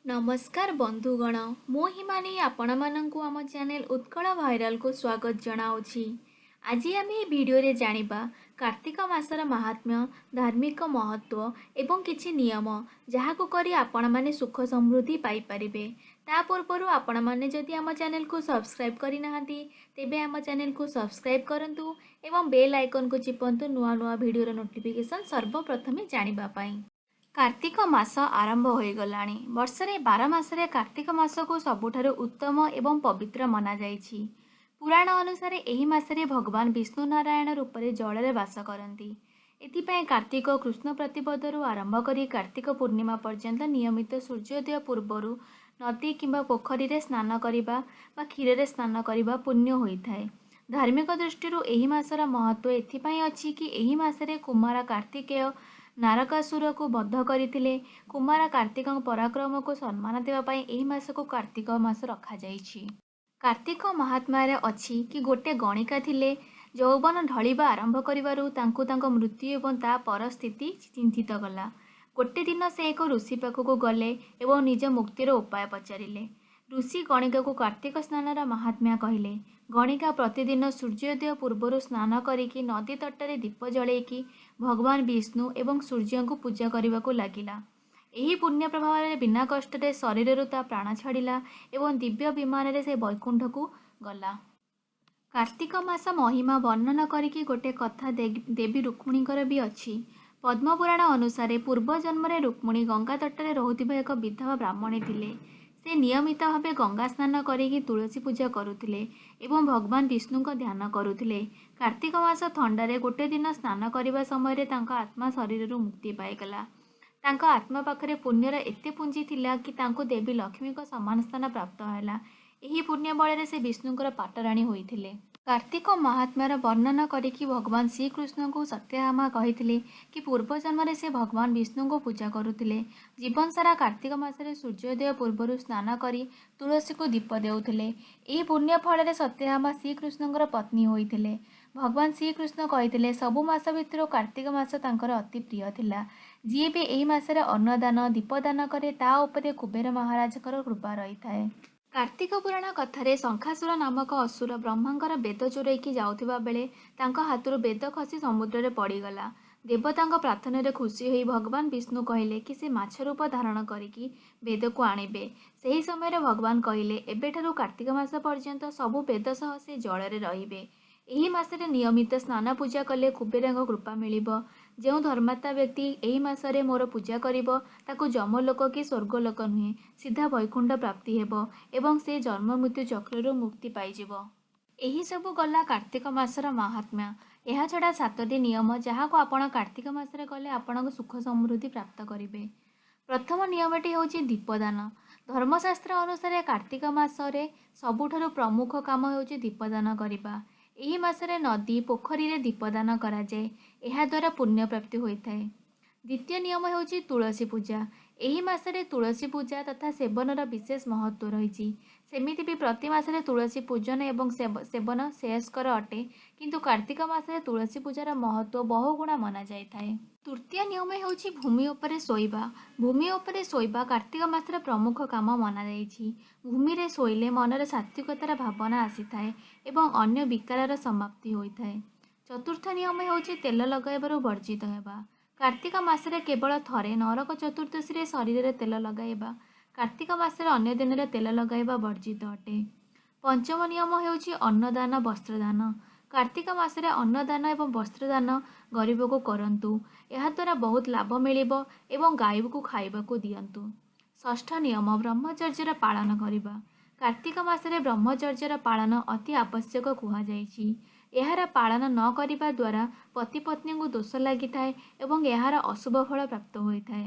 ନମସ୍କାର ବନ୍ଧୁଗଣ, ମୁଁ ହିମାନୀ ଆପଣମାନଙ୍କୁ ଆମ ଚ୍ୟାନେଲ ଉତ୍କଳ ଭାଇରାଲକୁ ସ୍ୱାଗତ ଜଣାଉଛି। ଆଜି ଆମେ ଏହି ଭିଡ଼ିଓରେ ଜାଣିବା କାର୍ତ୍ତିକ ମାସର ମାହାତ୍ମ୍ୟ, ଧାର୍ମିକ ମହତ୍ତ୍ୱ ଏବଂ କିଛି ନିୟମ, ଯାହାକୁ କରି ଆପଣମାନେ ସୁଖ ସମୃଦ୍ଧି ପାଇପାରିବେ। ତା ପୂର୍ବରୁ ଆପଣମାନେ ଯଦି ଆମ ଚ୍ୟାନେଲକୁ ସବସ୍କ୍ରାଇବ୍ କରିନାହାନ୍ତି, ତେବେ ଆମ ଚ୍ୟାନେଲକୁ ସବସ୍କ୍ରାଇବ୍ କରନ୍ତୁ ଏବଂ ବେଲ୍ ଆଇକନ୍କୁ ଚିପନ୍ତୁ ନୂଆ ନୂଆ ଭିଡ଼ିଓର ନୋଟିଫିକେସନ୍ ସର୍ବପ୍ରଥମେ ଜାଣିବା ପାଇଁ। କାର୍ତ୍ତିକ ମାସ ଆରମ୍ଭ ହୋଇଗଲାଣି। ବର୍ଷରେ 12 ମାସରେ କାର୍ତ୍ତିକ ମାସକୁ ସବୁଠାରୁ ଉତ୍ତମ ଏବଂ ପବିତ୍ର ମନାଯାଇଛି। ପୁରାଣ ଅନୁସାରେ ଏହି ମାସରେ ଭଗବାନ ବିଷ୍ଣୁ ନାରାୟଣ ରୂପରେ ଜଳରେ ବାସ କରନ୍ତି। ଏଥିପାଇଁ କାର୍ତ୍ତିକ କୃଷ୍ଣ ପ୍ରତିପଦରୁ ଆରମ୍ଭ କରି କାର୍ତ୍ତିକ ପୂର୍ଣ୍ଣିମା ପର୍ଯ୍ୟନ୍ତ ନିୟମିତ ସୂର୍ଯ୍ୟୋଦୟ ପୂର୍ବରୁ ନଦୀ କିମ୍ବା ପୋଖରୀରେ ସ୍ନାନ କରିବା ବା କ୍ଷୀରରେ ସ୍ନାନ କରିବା ପୁଣ୍ୟ ହୋଇଥାଏ। ଧାର୍ମିକ ଦୃଷ୍ଟିରୁ ଏହି ମାସର ମହତ୍ତ୍ୱ ଏଥିପାଇଁ ଅଛି କି ଏହି ମାସରେ କୁମାର କାର୍ତ୍ତିକେୟ ନାରକାସୁରକୁ ବଧ କରିଥିଲେ। କୁମାର କାର୍ତ୍ତିକଙ୍କ ପରାକ୍ରମକୁ ସମ୍ମାନ ଦେବା ପାଇଁ ଏହି ମାସକୁ କାର୍ତ୍ତିକ ମାସ ରଖାଯାଇଛି। କାର୍ତ୍ତିକ ମାହାତ୍ମ୍ୟରେ ଅଛି କି ଗୋଟେ ଗଣିକା ଥିଲେ। ଯୌବନ ଢଳିବା ଆରମ୍ଭ କରିବାରୁ ତାଙ୍କୁ ତାଙ୍କ ମୃତ୍ୟୁ ଏବଂ ତା ପର ସ୍ଥିତି ଚିନ୍ତିତ କଲା। ଗୋଟେ ଦିନ ସେ ଏକ ଋଷି ପାଖକୁ ଗଲେ ଏବଂ ନିଜ ମୁକ୍ତିର ଉପାୟ ପଚାରିଲେ। ଋଷି ଗଣିକାକୁ କାର୍ତ୍ତିକ ସ୍ନାନର ମାହାତ୍ମ୍ୟ କହିଲେ। ଗଣିକା ପ୍ରତିଦିନ ସୂର୍ଯ୍ୟୋଦୟ ପୂର୍ବରୁ ସ୍ନାନ କରିକି ନଦୀ ତଟରେ ଦୀପ ଜଳେଇକି ଭଗବାନ ବିଷ୍ଣୁ ଏବଂ ସୂର୍ଯ୍ୟଙ୍କୁ ପୂଜା କରିବାକୁ ଲାଗିଲା। ଏହି ପୁଣ୍ୟ ପ୍ରଭାବରେ ବିନା କଷ୍ଟରେ ଶରୀରରୁ ତା ପ୍ରାଣ ଛାଡ଼ିଲା ଏବଂ ଦିବ୍ୟ ବିମାନରେ ସେ ବୈକୁଣ୍ଠକୁ ଗଲା। କାର୍ତ୍ତିକ ମାସ ମହିମା ବର୍ଣ୍ଣନା କରିକି ଗୋଟେ କଥା ଦେବୀ ରୁକ୍ମିଣୀଙ୍କର ବି ଅଛି। ପଦ୍ମପୁରାଣ ଅନୁସାରେ ପୂର୍ବ ଜନ୍ମରେ ରୁକ୍ମିଣୀ ଗଙ୍ଗା ତଟରେ ରହୁଥିବା ଏକ ବିଧବା ବ୍ରାହ୍ମଣୀ ଥିଲେ। ସେ ନିୟମିତ ଭାବେ ଗଙ୍ଗା ସ୍ନାନ କରିକି ତୁଳସୀ ପୂଜା କରୁଥିଲେ ଏବଂ ଭଗବାନ ବିଷ୍ଣୁଙ୍କ ଧ୍ୟାନ କରୁଥିଲେ। କାର୍ତ୍ତିକ ମାସ ଥଣ୍ଡାରେ ଗୋଟେ ଦିନ ସ୍ନାନ କରିବା ସମୟରେ ତାଙ୍କ ଆତ୍ମା ଶରୀରରୁ ମୁକ୍ତି ପାଇଗଲା। ତାଙ୍କ ଆତ୍ମା ପାଖରେ ପୁଣ୍ୟର ଏତେ ପୁଞ୍ଜି ଥିଲା କି ତାଙ୍କୁ ଦେବୀ ଲକ୍ଷ୍ମୀଙ୍କ ସମାନ ସ୍ଥାନ ପ୍ରାପ୍ତ ହେଲା। ଏହି ପୁଣ୍ୟ ବଳରେ ସେ ବିଷ୍ଣୁଙ୍କର ପାଟରାଣୀ ହୋଇଥିଲେ। କାର୍ତ୍ତିକ ମାହାତ୍ମ୍ୟର ବର୍ଣ୍ଣନା କରିକି ଭଗବାନ ଶ୍ରୀକୃଷ୍ଣଙ୍କୁ ସତ୍ୟଭାମା କହିଥିଲେ କି ପୂର୍ବ ଜନ୍ମରେ ସେ ଭଗବାନ ବିଷ୍ଣୁଙ୍କୁ ପୂଜା କରୁଥିଲେ। ଜୀବନ ସାରା କାର୍ତ୍ତିକ ମାସରେ ସୂର୍ଯ୍ୟୋଦୟ ପୂର୍ବରୁ ସ୍ନାନ କରି ତୁଳସୀକୁ ଦୀପ ଦେଉଥିଲେ। ଏହି ପୁଣ୍ୟ ଫଳରେ ସତ୍ୟଭାମା ଶ୍ରୀକୃଷ୍ଣଙ୍କର ପତ୍ନୀ ହୋଇଥିଲେ। ଭଗବାନ ଶ୍ରୀକୃଷ୍ଣ କହିଥିଲେ, ସବୁ ମାସ ଭିତରୁ କାର୍ତ୍ତିକ ମାସ ତାଙ୍କର ଅତି ପ୍ରିୟ ଥିଲା। ଯିଏ ବି ଏହି ମାସରେ ଅନ୍ନଦାନ, ଦୀପଦାନ କରେ, ତା ଉପରେ କୁବେର ମହାରାଜଙ୍କର କୃପା ରହିଥାଏ। କାର୍ତ୍ତିକ ପୁରାଣ କଥାରେ ଶଙ୍ଖାସୁର ନାମକ ଅସୁର ବ୍ରହ୍ମାଙ୍କର ବେଦ ଚୋରେଇକି ଯାଉଥିବା ବେଳେ ତାଙ୍କ ହାତରୁ ବେଦ ଖସି ସମୁଦ୍ରରେ ପଡ଼ିଗଲା। ଦେବତାଙ୍କ ପ୍ରାର୍ଥନାରେ ଖୁସି ହୋଇ ଭଗବାନ ବିଷ୍ଣୁ କହିଲେ କି ସେ ମାଛ ରୂପ ଧାରଣ କରିକି ବେଦକୁ ଆଣିବେ। ସେହି ସମୟରେ ଭଗବାନ କହିଲେ, ଏବେଠାରୁ କାର୍ତ୍ତିକ ମାସ ପର୍ଯ୍ୟନ୍ତ ସବୁ ବେଦ ସହ ସେ ଜଳରେ ରହିବେ। ଏହି ମାସରେ ନିୟମିତ ସ୍ନାନ ପୂଜା କଲେ କୁବେରଙ୍କ କୃପା ମିଳିବ। ଯେଉଁ ଧର୍ମାତ୍ମା ବ୍ୟକ୍ତି ଏହି ମାସରେ ମୋର ପୂଜା କରିବ, ତାକୁ ଯମଲୋକ କି ସ୍ୱର୍ଗଲୋକ ନୁହେଁ, ସିଧା ବୈକୁଣ୍ଠ ପ୍ରାପ୍ତି ହେବ ଏବଂ ସେ ଜନ୍ମ ମୃତ୍ୟୁ ଚକ୍ରରୁ ମୁକ୍ତି ପାଇଯିବ। ଏହିସବୁ ଗଲା କାର୍ତ୍ତିକ ମାସର ମାହାତ୍ମ୍ୟ। ଏହାଛଡ଼ା 7ଟି ନିୟମ, ଯାହାକୁ ଆପଣ କାର୍ତ୍ତିକ ମାସରେ କଲେ ଆପଣଙ୍କ ସୁଖ ସମୃଦ୍ଧି ପ୍ରାପ୍ତ କରିବେ। ପ୍ରଥମ ନିୟମଟି ହେଉଛି ଦୀପଦାନ। ଧର୍ମଶାସ୍ତ୍ର ଅନୁସାରେ କାର୍ତ୍ତିକ ମାସରେ ସବୁଠାରୁ ପ୍ରମୁଖ କାମ ହେଉଛି ଦୀପଦାନ କରିବା। ଏହି ମାସରେ ନଦୀ, ପୋଖରୀରେ ଦୀପଦାନ କରାଯାଏ। ଏହାଦ୍ୱାରା ପୁଣ୍ୟ ପ୍ରାପ୍ତି ହୋଇଥାଏ। ଦ୍ୱିତୀୟ ନିୟମ ହେଉଛି ତୁଳସୀ ପୂଜା। ଏହି ମାସରେ ତୁଳସୀ ପୂଜା ତଥା ସେବନର ବିଶେଷ ମହତ୍ତ୍ୱ ରହିଛି। ସେମିତି ବି ପ୍ରତି ମାସରେ ତୁଳସୀ ପୂଜନ ଏବଂ ସେବନ ଶ୍ରେୟସ୍କର ଅଟେ, କିନ୍ତୁ କାର୍ତ୍ତିକ ମାସରେ ତୁଳସୀ ପୂଜାର ମହତ୍ତ୍ୱ ବହୁଗୁଣା ମନାଯାଇଥାଏ। ତୃତୀୟ ନିୟମ ହେଉଛି ଭୂମି ଉପରେ ଶୋଇବା। ଭୂମି ଉପରେ ଶୋଇବା କାର୍ତ୍ତିକ ମାସର ପ୍ରମୁଖ କାମ ମନାଯାଇଛି। ଭୂମିରେ ଶୋଇଲେ ମନରେ ସାତ୍ତ୍ୱିକତାର ଭାବନା ଆସିଥାଏ ଏବଂ ଅନ୍ୟ ବିକାରର ସମାପ୍ତି ହୋଇଥାଏ। ଚତୁର୍ଥ ନିୟମ ହେଉଛି ତେଲ ଲଗାଇବାରୁ ବର୍ଜିତ ହେବା। କାର୍ତ୍ତିକ ମାସରେ କେବଳ ଥରେ ନରକ ଚତୁର୍ଦ୍ଦଶୀରେ ଶରୀରରେ ତେଲ ଲଗାଇବା। କାର୍ତ୍ତିକ ମାସରେ ଅନ୍ୟ ଦିନରେ ତେଲ ଲଗାଇବା ବର୍ଜିତ ଅଟେ। ପଞ୍ଚମ ନିୟମ ହେଉଛି ଅନ୍ନଦାନ, ବସ୍ତ୍ରଦାନ। କାର୍ତ୍ତିକ ମାସରେ ଅନ୍ନଦାନ ଏବଂ ବସ୍ତ୍ରଦାନ ଗରିବକୁ କରନ୍ତୁ। ଏହାଦ୍ୱାରା ବହୁତ ଲାଭ ମିଳିବ ଏବଂ ଗାଈକୁ ଖାଇବାକୁ ଦିଅନ୍ତୁ। ଷଷ୍ଠ ନିୟମ ବ୍ରହ୍ମଚର୍ଯ୍ୟର ପାଳନ କରିବା। କାର୍ତ୍ତିକ ମାସରେ ବ୍ରହ୍ମଚର୍ଯ୍ୟର ପାଳନ ଅତି ଆବଶ୍ୟକ କୁହାଯାଇଛି। ଏହାର ପାଳନ ନ କରିବା ଦ୍ୱାରା ପତି ପତ୍ନୀଙ୍କୁ ଦୋଷ ଲାଗିଥାଏ ଏବଂ ଏହାର ଅଶୁଭ ଫଳ ପ୍ରାପ୍ତ ହୋଇଥାଏ।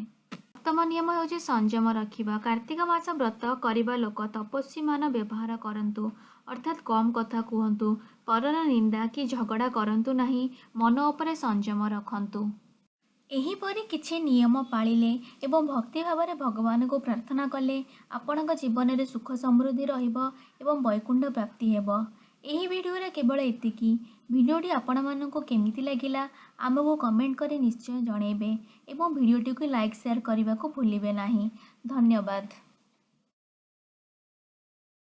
ସପ୍ତମ ନିୟମ ହେଉଛି ସଂଯମ ରଖିବା। କାର୍ତ୍ତିକ ମାସ ବ୍ରତ କରିବା ଲୋକ ତପସ୍ୱୀମାନ ବ୍ୟବହାର କରନ୍ତୁ, ଅର୍ଥାତ୍ କମ୍ କଥା କୁହନ୍ତୁ, ପରର ନିନ୍ଦା କି ଝଗଡ଼ା କରନ୍ତୁ ନାହିଁ, ମନ ଉପରେ ସଂଯମ ରଖନ୍ତୁ। ଏହିପରି କିଛି ନିୟମ ପାଳିଲେ ଏବଂ ଭକ୍ତି ଭାବରେ ଭଗବାନଙ୍କୁ ପ୍ରାର୍ଥନା କଲେ ଆପଣଙ୍କ ଜୀବନରେ ସୁଖ ସମୃଦ୍ଧି ରହିବ ଏବଂ ବୈକୁଣ୍ଠ ପ୍ରାପ୍ତି ହେବ। ଏହି ଭିଡ଼ିଓରେ କେବଳ ଏତିକି। ଭିଡ଼ିଓଟି ଆପଣମାନଙ୍କୁ କେମିତି ଲାଗିଲା, ଆମକୁ କମେଣ୍ଟ କରି ନିଶ୍ଚୟ ଜଣାଇବେ ଏବଂ ଭିଡ଼ିଓଟିକୁ ଲାଇକ୍, ସେୟାର କରିବାକୁ ଭୁଲିବେ ନାହିଁ। ଧନ୍ୟବାଦ।